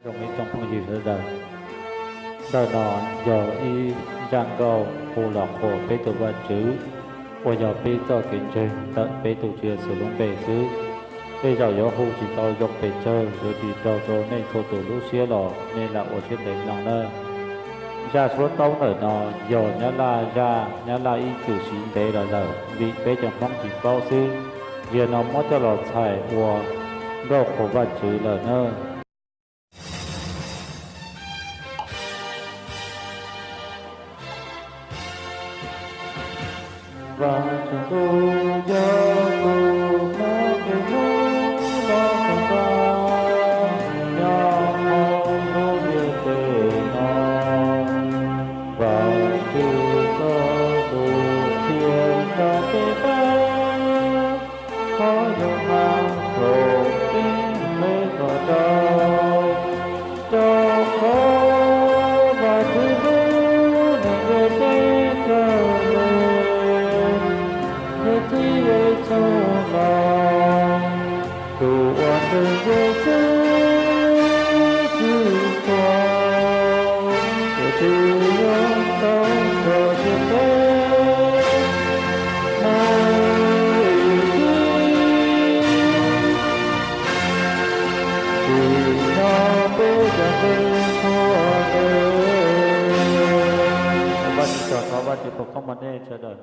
Zoo ib tsoom phooj ywg sawv daws, ntawm no yog ib zaj nkauj hu los qhuas peb tus Vajtswv, uas yog peb txoj kev ntseeg ntawm peb tus Tswv Yexus lub npe xwb. Tej zaum yuav hu tsis tau zoo pes tsawg, yuav tsis raug rau nej txhua tus lub siab los nej lam ua siab ntev mloog nawb. Zaj suab taub ntawm no yog Nyab Laj zaj, Nyab Laj ib txwm siv ntev los lawm, vim peb cov Hmoob tsis paub xwb, yog no muab coj los txhais ua nkauj qhuas Vajtswv lawm nawb. Vajtswv tus yog tus muab kev hlub los txog nrog nyob hauv lub ntiaj teb no. Vajtswv txoj lus qhia rau peb paub, qhov zoo hab thaum peb hle kom rau, rau qhov Vajtswv hlub neeg ntiaj teb kawg li, thiab txib Yexus los, tus uas ntseeg Yexus tsis tuag, tus twg yuav tau nrog ntiaj teb mus ib txhis. Tsim nyog peb cov ntseeg txhua tus. Thov Vajtswv, thov Vajtswv foom koob hmoov nej sawv daws.